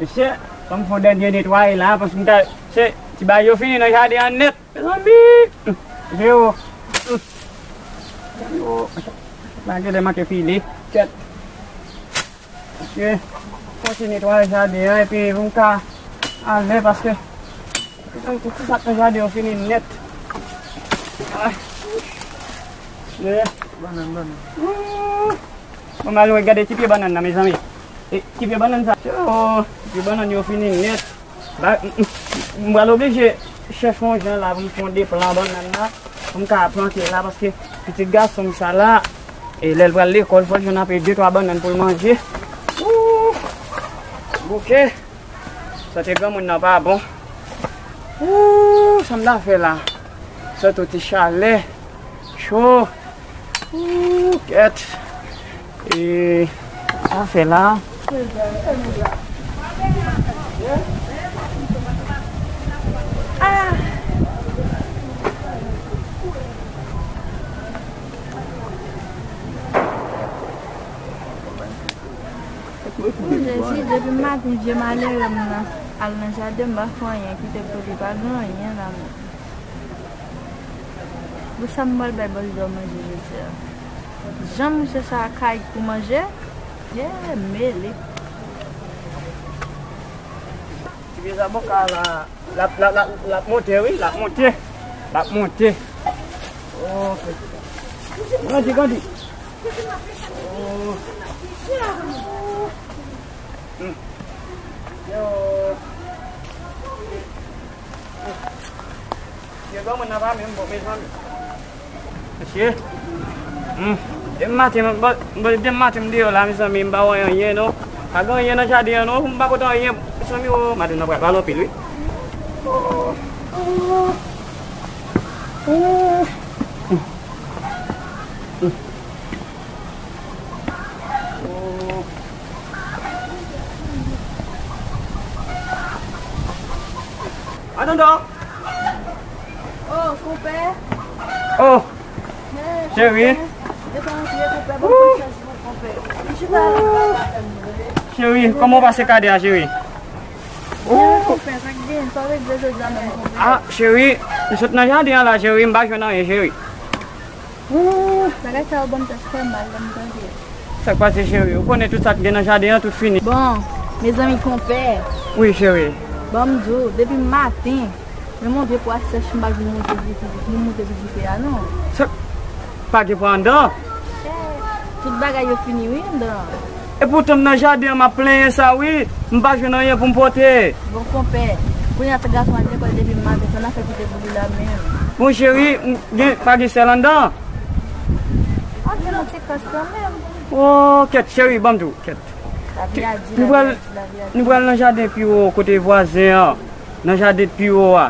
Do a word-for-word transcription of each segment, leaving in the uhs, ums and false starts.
Mesye, fò m fè yon dènye netwaye la, paske m ta, se, ti bagay yo fini nan jaden an nèt, mezanmi. Vero. Vero. Bagay la manke fini. Kèt. Ok. Kontinye netwaye jaden an, epi pou m ka ale, paske tout sa k nan jaden yo fini nèt. Ah. Yeah. Bannann, bannann. Ooh. Bon, m al gade ti pye bannann nan, mezanmi. E, ti pye bannann sa yo, ti pye bannann yo fini nèt. La, m, m, m pral oblije chèche yon jan la pou m fè yon de plan bannann la, pou m ka plante la, paske pitit gason m sa la, e lè l pral lekòl, fò l jwenn anpe de twa bannann pou l manje. Ooh! Bouke! Sante granmoun nan pa bon. Ooh, sa m ta fè la? Sòti yon ti chalè. Cho. Ooh, kèt. E, sa fè la? Ah! O Jezi, depi maten vye malere m nan al nan jaden, m pa fè anyen, kite kote pa gen anyen la menm. Bon, sa m pral bay bòs dò manje jodi a? Jan mouche sa a kay pou manje, ye mele. Ti pye zaboka la, l ap, l ap, l ap, l ap monte, wi, l ap monte. L ap monte. Ok. Grandi, grandi. Oh. Hmm. Yo. Yo, granmoun nan pa menm bon, mezanmi. Mesye. Hmm. Depi maten, m, m, depi maten m deyò la, mezanmi, m pa wè anyen, non. Pa gen anyen nan jaden an, non. M pa pote anyen, mezanmi, o, madanm nan pral pale anpil, wi. Oh. Oh. Oh. Oh. Anandan! Oh, konpè! Oh! Cheri! Depi antre, konpè, ban m yon chans pou konpè. M chita la, papa m. Cheri, kòman w pase kade a, cheri? Byen, konpè, sa k gen, sa w regle jodi a menm, konpè? Ah, cheri, m sot nan jaden an la, cheri, m pa jwenn anyen, cheri. Ooh. Bagay sa yo ban m tèt fè mal lè m tande. Sa k pase, cheri? Ou konnen tout sa k gen nan jaden an, tout fini. Bon, mezanmi, konpè. Wi, cheri. Ban m di w, depi maten, menm yon vye pwa sèch m pa jwenn monte sou dife, pou m monte sou dife a, non. Sa, pa gen pwa anndan? Tout bagay yo fini, wi, anndan. Epoutan m nan jaden an, m ap plenyen sa, wi. M pa jwenn anyen pou m pote. Bon, konpè, kounye a ti gason al lekòl depi maten, sa n a fè kite pou li la menm. Bon, cheri, m gen, pa gen sèl anndan? Ah, gen yon ti kòs kanmenm. Oh, kèt, cheri, ban m di w, kèt. Lavi a di, nou pral, lavi a di, lavi a di. Nou pral nan jaden pi wo, kote vwazen an, nan jaden pi wo a.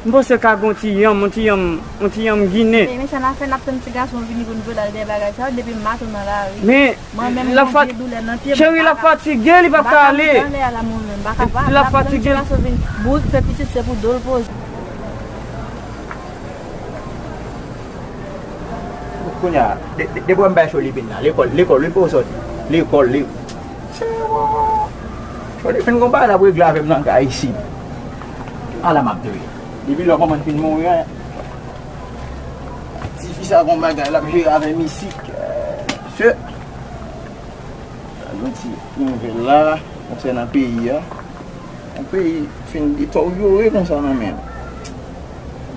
M panse ka gen yon ti yanm, yon ti yanm, yon ti yanm ginen. Men, men sa n ap fè, n ap tann ti gason vini pou n jwe l al dèyè bagay sa yo, depi maten nan lari. Men, mwen menm, m gon vye doulè nan pye m. Cheri, l ap fatige, li p ap ka ale. L ap fatige. N ap tann ti gason vin bout, fè pitit, se pou do l poze. Kounye a, de, de, depi w wè m bay cho li vin la, lekòl, lekòl, wi, pou w sòti. Lekòl, li. Cho li fin gon bagay l ap regle avè m nan kay isit. Ala m ap dwe. Depi lè kòman fin mouri an. Tifi sa gon bagay l ap jere avè misik. Mesye, yon ti nouvèl la konsènan peyi a. Yon peyi fin detyore konsa nan men nou.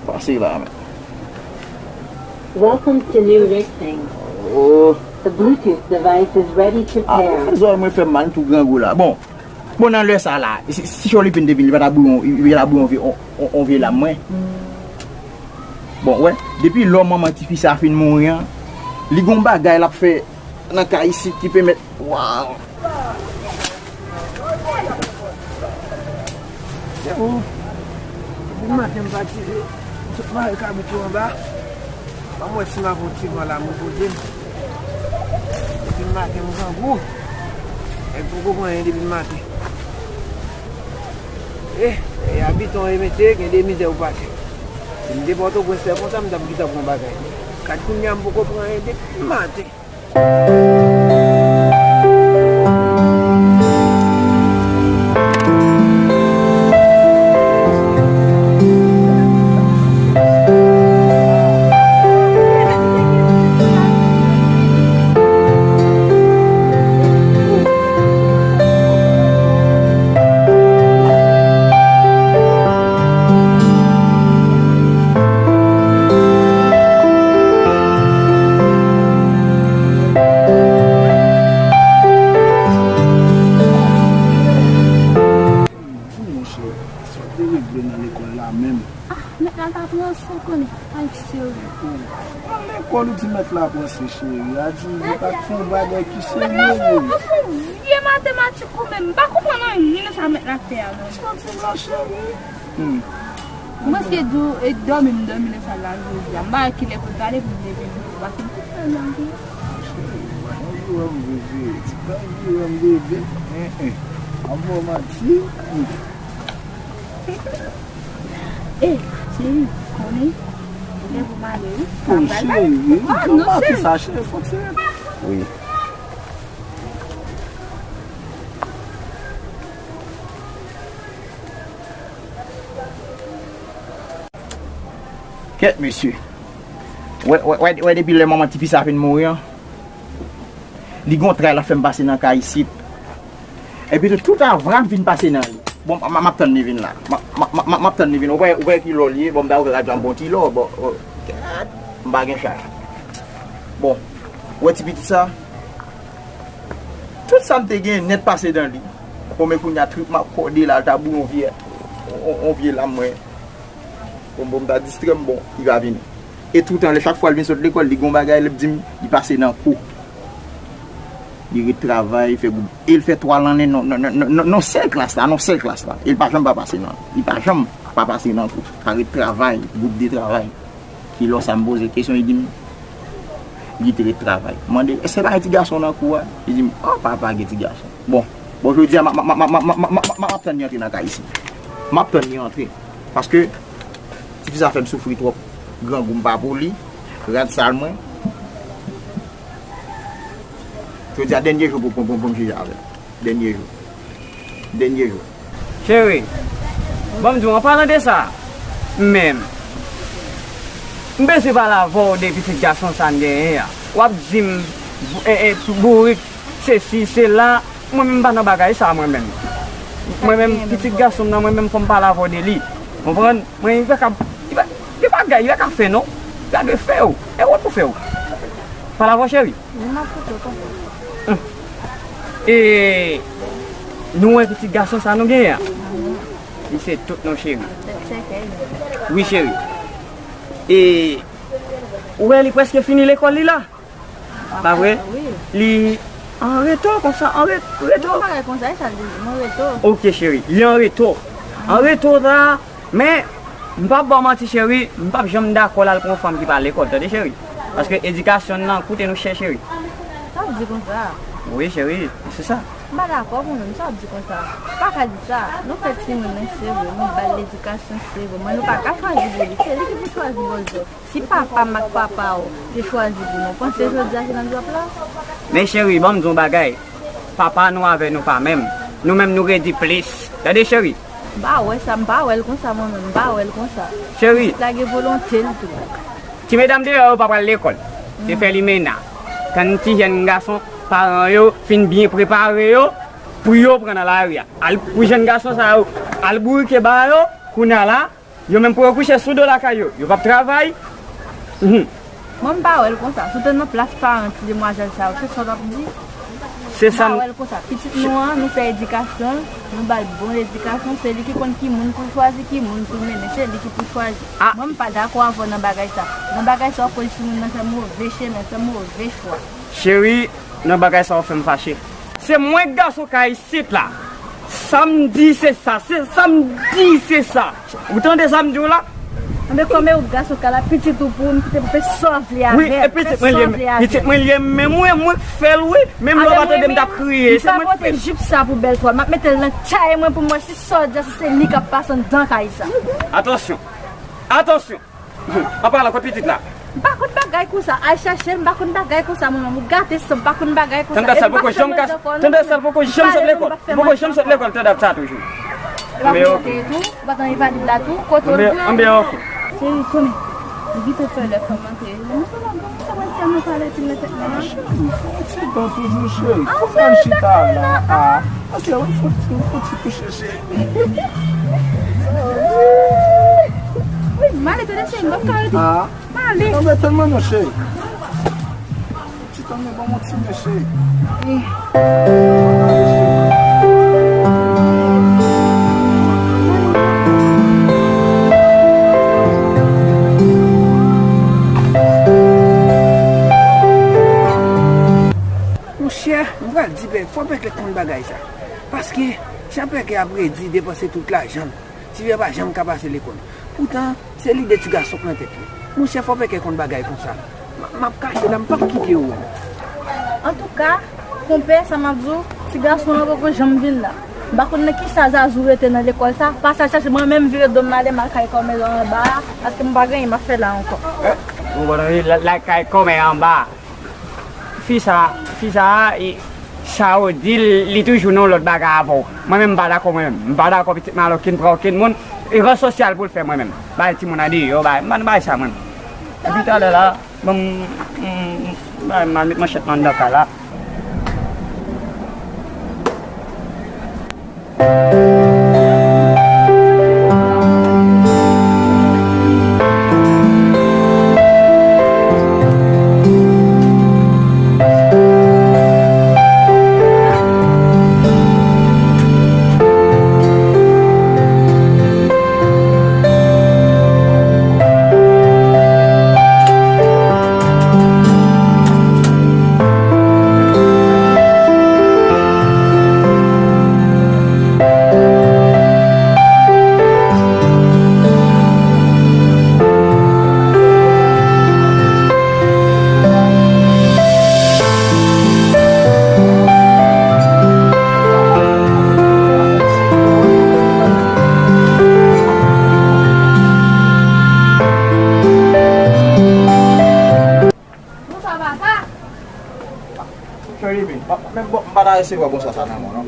Pase la men. Welcome to new listing. Oh. The Bluetooth device is ready to pair. Ah, zòrèy mwen fè m mal, m tou grangou la. Bon, bon, nan lè sa la, si, si Chòlipin te vin, li pa ta bouyon, li pa ta bouyon vye, on, on, on vye lam mwen. Bon, wè, depi lò manman tifi sa fin mouri an, li gon bagay l ap fè nan kay isit ki pèmèt, waw. Se ou. Depi maten m fatige, m sot mare kabrit yo anba. Ban m wè si m ap yon ti van la m repoze m. Depi maten m grangou. Nèg poko pran anyen depi maten. Eh, eh, abitan e mesye, gen de mizè ou pase. Si m te Pòtoprens lè konsa, m t ap gentan pran bagay. Gad kounye a m poko pran anyen depi maten. Di monchè, sa w te regle nan lekòl la menm? Ah, mèt la ta pran san konnen. Ay, cheri. Nan lekòl ou di mèt la pran san, cheri. A di, li pa t fè yon bagay ki serye, vre. Mwen fè vye matematik ou menm. M pa konprann anyen nan sa mèt la fè a, non. Santi m la, cheri. Hmm. Mwen se di w, e dòmi m dòmi nan sal la jodi a. M pa wè kilè pou m prale pou m leve pou m pase m tout tan nan kou. Cheri, pa janm vire m bebe. Ti pa vire m bebe. Hein, hein. Ap ba w manti. Hmm. Eh, cheri, konnen, lè pou m ale, wi. Oh, cheri, wi. Ah, non, cheri. Sa, cheri, fò ti ret. Wi. Kèt, mesye. Wè, wè, wè, wè, depi lè manman tifi sa fin mouri an, li gon tray l ap fè m pase nan kay isit. Epi tou, tout avra m vin pase nan li. Bon, m, m, m ap tann li vin la. M, m, m, m, m ap tann li vin. Ou wè, ou wè ki lò l ye? Bon, m ta wè radyo a bon ti lò. Bon, oh, kèt, m pa gen chaj. Bon, ou wè ti pitit sa? Tout sa m te gen nèt pase nan li. Bon, men kounye a trip m ap kòde la, l ta bouyon vye, on, on vye lam mwen. Bon, bon, m ta distrè m, bon, li pa vini. E toutan, lè chak fwa l vin sot lekòl, li gon bagay, l ap di m, li pase nan kou. Li ret travay, fè gwoup. E l fè twa lannen nan, nan, nan, nan, nan sèl klas la, nan sèl klas la. E l pa janm pa pase nan, li pa janm pa pase nan kou. Pa ret travay, gwoup de travay. Ki lò sa m poze kesyon, li di m, li te ret travay. M mande, èske pa gen ti gason nan kou a? Li di m, oh, papa gen ti gason. Bon, bon, jodi a, m ap, m ap, m ap tann li antre nan kay isit. M ap tann li antre. Paske, tifi sa fè m soufri twòp. Grangou m pa pou li, rad sal mwen. Jodi a, dènye jou pou, pou, pou, pou m chita avè l. Dènye jou. Dènye jou. Cheri, ban m di w, an palan de sa, m menm, m bezwen pale avè w de pitit gason sa n genyen an. W ap di m, e, e, bourik, sesi, sela. Mwen menm, m pa nan bagay sa, mwen menm. Mwen menm, pitit gason m nan, mwen menm, fò m pale avè w de li. Konprann? Mwen, li pa ka, li pa, gen bagay, li pa ka fè non. Li pa dwe fè w. E wòl pou fè w. Pale avè w, cheri. Wi, m ap koute w, tonton. Hum. E nou wè pitit gason sa nou genyen an? Li se tout nou, cheri. Wi, cheri. E ou wè li prèske fini lekòl li la. Pa vre? Wi. Li an reto konsa, an re-, reto. Yon bagay konsa, e sa l di, mwen reto. Ok, cheri. Li an reto. An reto la, men, m p ap ba w manti, cheri, m p ap janm dakò l al pran yon fanm ki pa lekòl, tande, cheri. Paske edikasyon n nan koute nou chè, cheri. Sa w di konsa? Wi, cheri, se sa. M pa dakò pou nou, sa w di konsa. Ou pa ka di sa. Nou fè timoun nan, se vre, nou ba l edikasyon, se vre. Men nou pa ka chwazi pou li. Se li ki pou chwazi bòzò. Si papa m ak papa w te chwazi pou nou, panse jodi a se nan dwòp la? Men cheri, ban m di w yon bagay. Papa nou avè nou pa menm. Nou menm nou redi plis. Tande cheri. M pa wè sa, m pa wè l konsa mwen menm, m pa wè l konsa. Cheri. Pitit la gen volonte l tou. Ti medam deyò yo pa pral lekòl. Se fè limena. Tann ti jèn gason, paran yo fin byen prepare yo pou yo pran nan lari a. Al pou jèn gason sa yo, al bourike ba yo, kounye a la, yo menm pou yo kouche sou do lakay yo. Yo p ap travay. Mhm. Mwen m pa wè l konsa. Si w te nan plas paran ti demwazèl sa yo, se sa w t ap di? Se sa m pa wè l konsa. Pitit nou an, nou fè edikasyon l, nou ba l bon edikasyon, se li ki konn ki moun pou l chwazi, ki moun pou l mennen, se li ki pou chwazi. Mwen m pa dakò avè w nan bagay sa. Nan bagay sa w koz timoun nan fè move chemen, fè move chwa. Cheri, nan bagay sa w fè m fache. Se mwen k gason kay isit la. Sa m di se sa, se sa m di se sa. Ou tande sa m di w la? Anben kòm e ou gason kay la, pitit ou pou ou, m kite pou fè sa w vle avè l. Wi, e pitit mwen li ye, pitit mwen li ye menm wi, mwen k fè l wi. Menm lè w pa tande m t ap kriye, se mwen k fè l. M pa pote jip sa pou bèl twal, m ap mete l nan kay mwen pou m wè si sa w di a, si se li k ap pase anndan kay sa. Atansyon, atansyon. An palan, kot pitit la? M pa konn bagay konsa. Al chache l, m pa konn bagay konsa mwen menm. Ou gate san m, m pa konn bagay konsa. Tande sa, l poko janm ka, tande sa, l poko janm sot lekòl. L poko janm sot lekòl, tande sa toujou. Anben oke. Ou pa tan envalid la tou, kote w pran? Anben oke. Cheri, konnen. Li gentan fè lè fò m antre. Mwen pa nan gang sa, mwen tèlman pale pil nan tèt mwen. Ti bon toujou cheri. Fò m al chita la. Ah, ok, wi, fò ti, fò ti kouche cheri. Wi, m ale tande cheri, m p ap ka rete. Ah, m ale. Non, men tann mwen non cheri. Ti tann mwen ban m yon ti men cheri. Monchè, m pral di Pè, fò Pè Klè konn bagay sa. Paske, jan Pè Klè ap redi, depanse tout lajan l, Ti Pè pa janm ka pase lekòl. Poutan, se lide ti gason k nan tèt li. Monchè, fò Pè Klè konn bagay konsa. M, m ap kache la, m p ap kite w wè m. Antouka, konpè, sa m ap di w, ti gason an poko janm vin la. M pa konn nan kisa Zazou rete nan lekòl sa. Pase al chache, mwen menm vire do m ale, m al kay kòmè anba a, paske m pa gen anyen m ap fè la ankò. Ou konprann wi, l al kay kòmè anba a. Fi sa, fi sa a, e, sa yo di l, li toujou nan yon lòt bagay avè w. Mwen menm, m pa dakò mwen menm. M pa dakò pitit mwen al okenn, pran okenn moun. E rans sosyal pou l fè mwen menm. Bay timoun andeyò, bay, m pa nan bay sa mwen menm. Depi talè la, bon, m, m, m, bay, m al met manchèt mwen anndan kay la. Bonswa papa. Chòlibin, men bon, m pa ta resevwa bonswa sa nan men w non.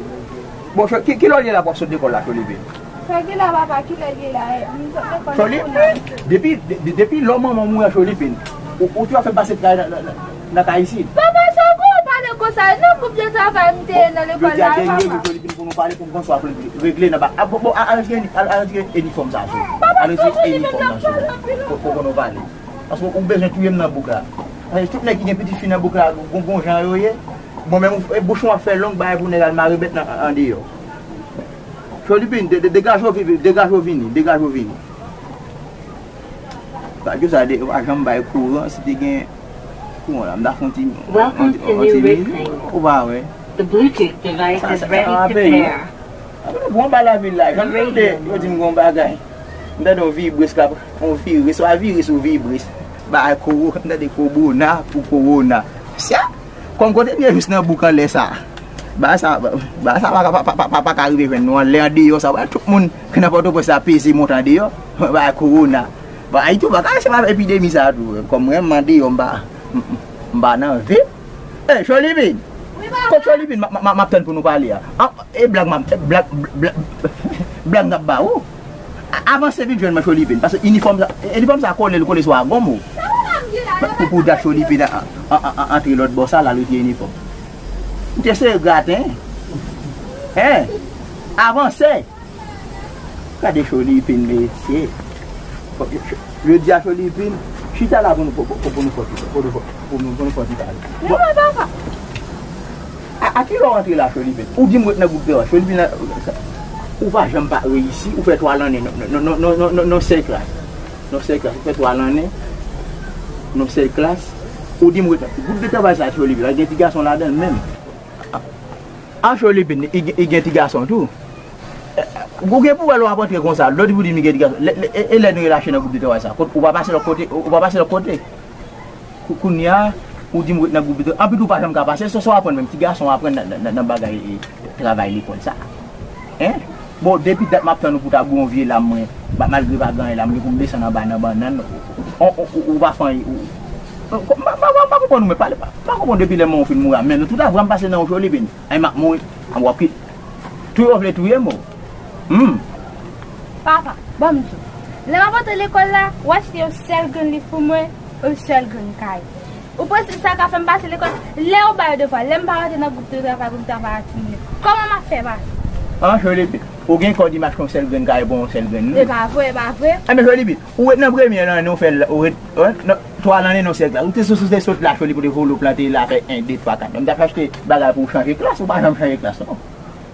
Bon, ki, kilè w ye la pou w ap sot lekòl la, Chòlibin? Fè kilè papa, kilè ye la? M sot lekòl la kounye a. Chòlibin, depi, de, depi lò manman w mouri an Chòlibin, ou, ou toujou ap fè m pase tray nan, nan, nan kay isit. Papa, sa w konn pale konsa? Nan gwoup de travay m te ye nan lekòl la wi papa. Yo di a dènye jou Chòlibin pou nou pale pou m konn sa w ap regle nan ba, a, bon, bon, al retire, al, al retire inifòm sa sou ou. Al retire inifòm nan sou ou. Pou, pou, pou nou pale. Paske ou bezwen touye m nan bouk la. Paske tout nèg ki gen pitit fi nan bouk la, gon, gon jan yo ye. Bon, men ou, e bouch ou ap fè long, bay pou nèg al mare bèt nan, an, andeyò. Chòlibin, de, de, degaje w, vi-, vi-, degaje w vini, degaje w vini. Radyo sa de, pa janm bay kouran, si te gen kouran la, m ta fè yon ti, yon ti, yon ti mizik, ou pa wè. Sa, sa, sa pa peyi. Apre nou pran ba lavil la, jan m tande yo di m gon bagay. M tande yon vibris k ap, yon viris, swa viris ou vibris. Bagay kowo, m tande kowona pou kowona. Sya! Kòm kote m ye jis nan bouk anlè sa. Bagay sa, bagay sa pa, pa, pa, pa, pa ka rive jwenn nou anlè andeyò sa. Wè tout moun ki nan Pòtoprens la peze monte andeyò. Bagay kowona. Bon, Ayiti ou pa ka resevwa epidemi sa tou. Kòm mwen m andeyò m pa, m, m, m pa nan vi m. Ey, Chòlibin! Kot Chòlibin m, m, m, m ap tann pou nou pale a? An, e blag m ap, e blag, blag, blag m t ap ba ou? A, avanse vin jwenn mwen Chòlibin, paske inifòm sa, inifòm sa kole, l kole sou wagon m ou. Pou, pou dat Cholipin an, an, an, an, antre lòt bò sa, l al retire inifòm. Ou te sere graten. Hein? Avanse. Gade Cholipin, mesye. Jodi a Cholipin, chita la pou nou, pou, pou, pou nou fè ti, pou nou, pou nou, pou nou fè ti pale. Bon. Non, papa. A, a ki lè w antre la, Cholipin? Ou di m ret nan gwoup de travay. Cholipin, ou pa janm pa reyisi, ou fè twa lannen nan, nan, nan sèl klas. Nan sèl klas, ou fè twa lannen nan sèl klas, ou di m ret nan gwoup de travay sa, Cholipin, pa gen ti gason ladan l menm. A, Cholipin, li, li gen ti gason tou. Ou gen pou wè lè w ap antre konsa, lòt pou di m li gen ti gason. Lè, lè, e, e lè nou relache nan gwoup de travay sa, kot, ou pa pase lòt kote, ou pa pase lòt kote. Kou-, kounye a, ou di m ret nan gwoup de travay. Anpil ou pa janm ka pase, se sa w aprann menm. Ti gason w aprann nan, nan, nan, nan bagay, e, travay lekòl sa. Hein? Bon, depi dat m ap tann ou pou ta gwo yon vye lam mwen, ba, malgre pa gen anyen la, m gen pou m desann anba nan bannann, ou, ou, ou, ou pa fè anyen, ou, ou, m pa, m pa, m pa konprann ou, men pale, m pa konprann depi lè manman w fin mouri a, men nou tout a vwa m pase nan yon Cholipin. Ay, m ap mouri. An w ap ki-, touye w vle touye m, o. Hmm. Papa, ban m di w. Lè m ap antre lekòl la, ou achte yon sèl grenn liv pou mwen, yon sèl grenn kaye. Ou panse sa ka fè m pase lekòl? Lè ou ba yo devwa, lè m pa rantre nan gwoup de travay pou m travay ak timoun yo, kòman m ap fè pase? An, Cholipin, ou gen kòd imaj kon sèl grenn kaye pou yon sèl grenn liv? E pa vre, e pa vre. Enben, Cholipin, ou ret nan premye lannen, ou fè l, ou ret, ou ret nan twa lannen nan sèl klas. Ou te sou, sou te sot la, Cholipin, ou te vole, ou plante la, fè en, de, twa, kat. M t ap achte bagay pou ou chanje klas, ou pa janm chanje klas, non.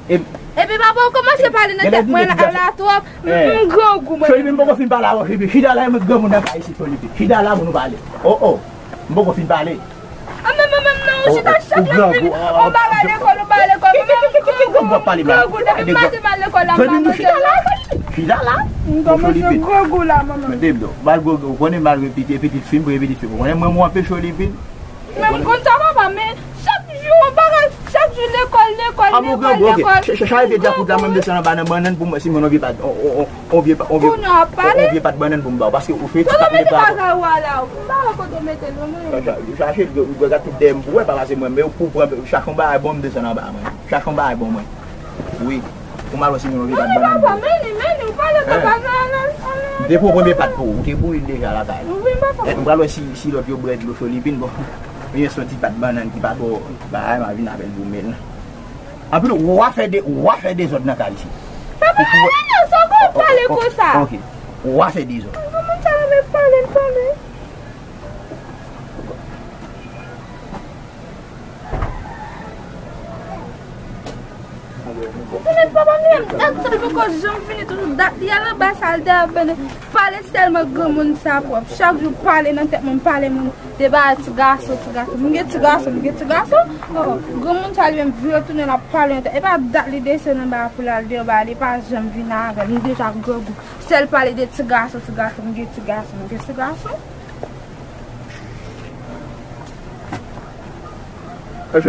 E, epi papa, ou kòmanse pale nan tèt mwen la, la twòp. M, m grangou, mwen. Cholipin, m poko fin pale avè w, Cholipin. Chita la, e mwen granmoun nan kay isit, Cholipin. Chita la pou nou pale. O, o. M poko fin pale. A, men, men, men, non, ou chita chak lè m vin, on bagay lekòl, on bagay lekòl. Mwen menm, m grangou, m grangou. Depi m mande m al lekòl la, m pa manje la. Chita la. M kòmanse grangou la, manman. Mete m do. Malgre, ou konnen malgre pitit, pitit fi m, premye pitit fi m. Ou konnen mwen, mwen anpil Cholipin. Men m konn sa, papa, men chak jou, yon bagay, chak jou lekòl, lekòl, lekòl, lekòl. Ch-, ch-, chak te di akout la, mwen m desann anba nan bannann pou mwen, si mwen yon vye pat, on, on, on, on vye pa, on vye, on, on vye pat bannann pou m ba w, paske ou fè ti pat lekòl. Kote w mete bagay ou a la? M pa wè kote w mete l, non. Chache, chache, gade tout dèyè m pou wè, pa pase mwen, men ou pou pran, chache yon bagay bon, m desann anba mwen. Chache yon bagay bon mwen. Wi. Pou m al wè si nou gen yon vye pat bannann. Papa, men li, men li, ou pale konsa, non, non, non. M te pran premye pat pou ou, ou te bouyi l deja lakay. Wi, papa. Eh, m pral wè si, si lòt yo bwè dlo Cholipin, bon. Mwen se yon ti pat bannann ki pa twò, bagay, m a vin avè l goumen. Anpil, w a fè de, w a fè dezòd nan kay isit. Papa, ale non, sa w konn pale konsa. Ok. W a fè dezòd. Kòman sa w ap pale, pale? Ou konnen papa m li menm, dat sa l poko janm fini, toujou dat li al anba sa, al dèyè bannann. Pale sèlman granmoun sa pwòp. Chak jou pale nan tèt mwen, m pale moun de bagay ti gason, ti gason. M gen ti gason, m gen ti gason. Oh, granmoun sa li menm vire tounen l ap pale nan tèt. E pa dat li desann anba pou l al dèyè bagay, li pa janm vin avè l. M deja grangou. Sèl pale de ti gason, ti gason, m gen ti gason, m gen ti gason.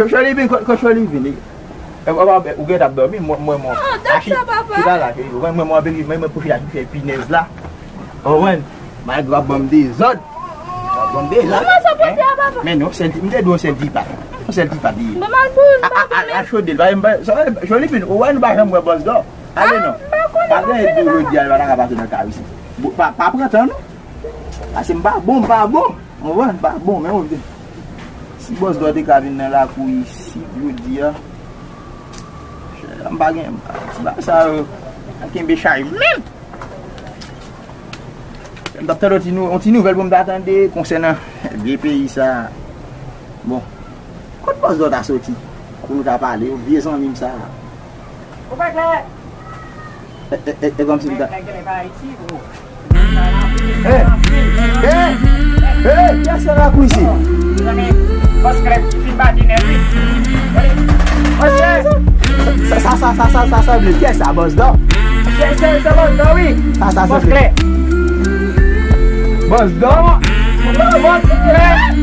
Cholipin, kot, kot Cholipin? Ou gentan ap dòmi, mwen, mwen, mwen. Ah, dat sa, papa. Chita la, mwen, mwen, mwen, mwen, mwen, pou chita, chita, pinèz la. Ou konprann? Malgre w ap ban m dezòd. W ap ban m dezòd. Kòman sa pote a, papa? Men non, sèl ti, m te di w sèl ti pat. Yon sèl ti pat li ye. Bon, m al pou, m pa konnen. A, a, a, chode l, pa, m pa, sa, Cholipin, ou wè nou pa janm wè Bòs Dò. Ale non. Pa gen de jodi a, l pa ta ka pase nan kay isit. Bon, pa, pa pran tan, non. Paske m pa bon, m pa bon. Ou konprann? M pa bon, men ou vle. Si Bòs Dò te ka vin nan lakou isit jodi a, m pa gen, ti bagay sa yo, pa kenbe chay menm. M t ap tande yon ti nou-, yon ti nouvèl pou m ta tande konsènan vye peyi sa. Bon, kot Bòs Dò ta soti pou nou ta pale, vye zanmi m sa? Ou pa klè. E, e, e, e kòmsi m ta. Nèg, nèg, nèg pa Ayiti, bro. Hey! Hey! Hey! Kiyès ki nan lakou isi? Mezanmi, Bòs Klèb ki fin bati nèt, wi. Sa, sa, sa, sa, sa, sa sanble kiyès sa, Bòs Dò? Se, se, se Bòs Dò, wi. Sa, sa sanble. Bòs Klèb. Bòs Dò? Bòs Klèb.